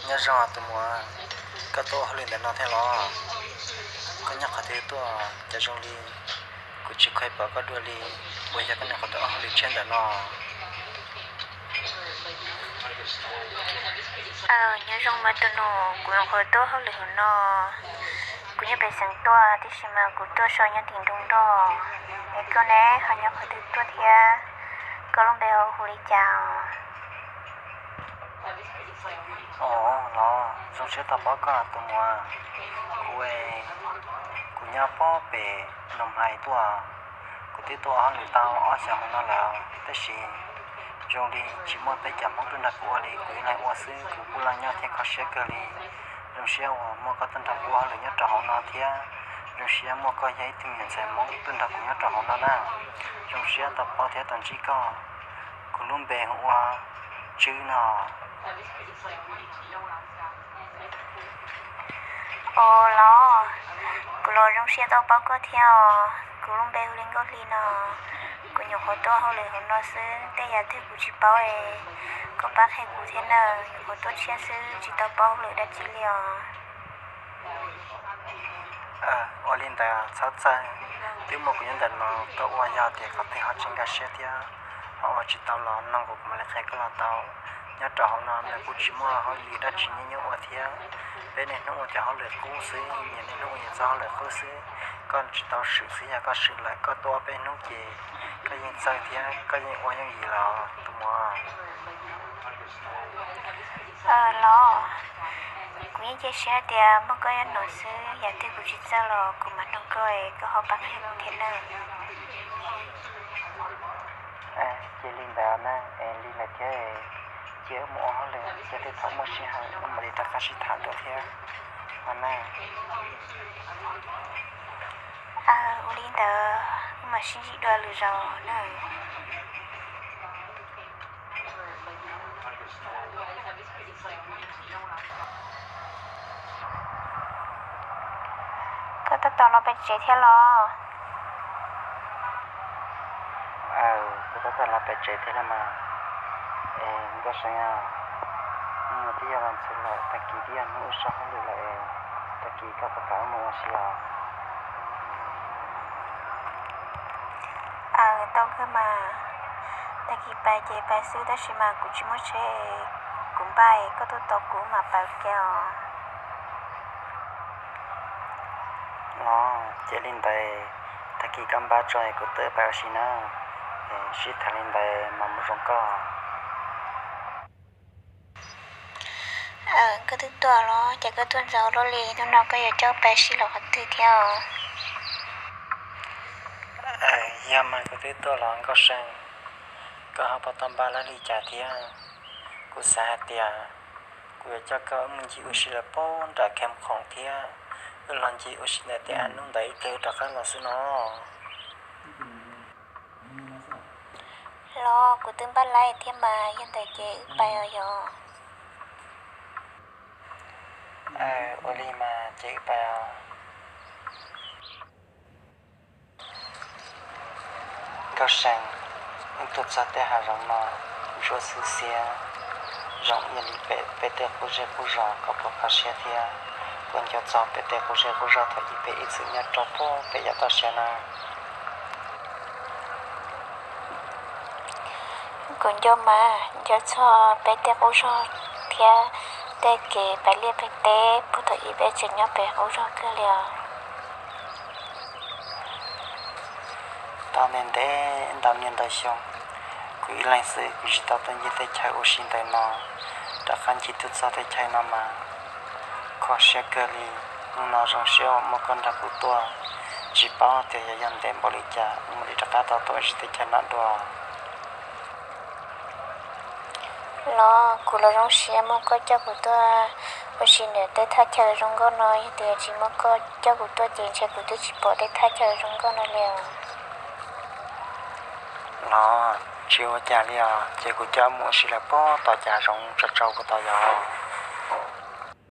Nyob zoo tus muam, koj tuaj ua hauj lwm ntawm no thiab los? Koj nyob qhov twg tuaj cas zoo li kuv tsis kheev pom koj dua li? Puas yog koj nyob qhov twg ua hauj lwm tshiab ntawm no? Nyob zoo mas tus nus, kuv nyuam qhuav tuaj hauj lwm hauv no. Kuv nyob pem xeev tuaj tiam sis mas kuv tuaj so nyob tim nroog nroj. Es koj ne, ho nyob qhov twg tuaj thiab? Koj lub npe hu li cas? Os, los zoo siab tau paub koj tus muam. Kuv, kuv nyob pob pem Noo Hais tuaj. Kuv twb tuaj ua hauj lwm tau ob xyoos hauv no lawm, tab sis zoo li tsis muaj peb cov Hmoob tuaj nrog kuv ua li, kuv ib leeg ua xwb, kuv kuj loj nyob thiab kho siab kawg li. Zoo siab uas muaj koj tuaj nrog kuv ua hauj lwm nyob rau hauv no thiab. Zoo siab muaj koj yog ib tug me nyuam ntxhais Hmoob tuaj nrog kuv nyob rau hauv no na. Zoo siab tau paub thiab tau ntsib koj. Kuv lub npe hu ua Tswb no. Os los, kuv los zoo siab tau paub koj thiab os. Kuv lub npe hu li Nkauj Hli no. Kuv nyuam qhuav tuaj hauj lwm hauv no xwb, tej yam twg kuv tsis paub es koj pab qhia kuv thiab nawb. Nyuam qhuav tuaj tshiab xwb tsis tau paub hauj lwm dab tsi li os. Ua li ntawd txhob txhawj, twb muaj kuv nyob ntawm no, koj ua yog tias qhov twg ho tsis nkag siab thiab ho ua tsis tau los nug kuv, kuv mam li qhia koj los tau. Nyob rau hauv no nws kuj tsis muaj hauj lwm dab tsi nyuaj nyuaj ua thiab. Peb niaj hnub ua cov hauj lwm qub xwb, nyias niaj hnub ua nyias txoj hauj lwm qub xwb. Koj tsis tau swm xwb, yog koj swm lawm koj tuaj ob peb hnub ces koj yeej txawj thiab koj yeej ua yooj yim los tus muam. Los, kuv yeej cia siab tias muaj koj nyob no xwb, yam twg kuv tsis txawj los kuv mam nug koj es koj ho pab qhia kuv thiab nawb. Cia li ntawd na, es li lawm thiab, cia wb mus ua hauj lwm, cia tej thaum muaj sij hawm wb mam li rov qab sib tham dua thiab os na. Ua li ntawd wb mam sib ntsib dua lwm zaus na. Koj tab tom los pem tsev thiab los? Kuv tab tom los pem tsev thiab los mas. Es Nkauj See, hnub no twb yog vas ntxwv lawm, tag kis twb yog hnub wb so hauj lwm lawm es tag kis koj puas kam wb mus ua si os? Aws, tau kawg mas. Tag kis pais ces pais xwb tab sis mas kuv tsis muaj tsheb, kuv npaj es koj tuaj tos kuv mam pais ua ke os. Los, cia li ntawd, tag kis koj npaj tso es kuv tuaj pais ua si na. Sib tham li ntawd mas mus zoo koj. Koj twb tuaj los ces koj tuaj ntxov luaj li, hnub no koj yuav coj pais si los qhov twg thiab os? Yog mas kuv twb tuaj los Nkauj See, koj ho puas tau npaj lawv li cas thiab? Kuv xav hais tias kuv yuav coj koj mus ncig ua si lawm puag nram Khees Khoom thiab, wb los ncig ua si ntawm tej av hnub ntawd ib pliag wb rov qab los xwb no. Los kuv twb npaj lawv thiab mas, yog ntawd ces wb pais os yog. Ua li mas ces wb pais os. Nkauj See, wb tuaj txog tej hav zoov no ntsuab xwb xiab, zoo ib yam li pem peb tej qub zej qub zos, koj puas kho siab thiab? Koj nco txog pem tej qub zej qub zos thaum ub peb ib txwm nyob rau puag pem yav toj siab na? Kuv nco mas, nco txog peb tej qub zos thiab tej kev pais liaj pem teb puag thaum ub peb tseem nyob pem qub zos kawg li os. Tau ntev ntev ntau niaj ntau xyoo, kuv ib leeg xwb kuv tsis tau tuaj ncig teb chaws ua si ntawm no, rov qab ncig tuaj txog teb chaws no mas kho siab kawg li. Hnub no zoo siab uas muaj koj nrog kuv tuaj, tsis paub tias yog yog ntev npaum li cas mam li rov qab tau tuaj ua si teb chaws no dua. Los kuv los zoo siab muaj koj coj kuv tuaj ua si ntawm tej thaj chaw zoo nkauj no, yog tias tsis muaj koj coj kuv tuaj ces ntshe kuv twb tsis pom tej thaj chaw zoo nkauj no li os. Los tsis ua cas li os, ces kuv coj mus ua si lawm puag tom cas zoov tso tsau puag tom yog.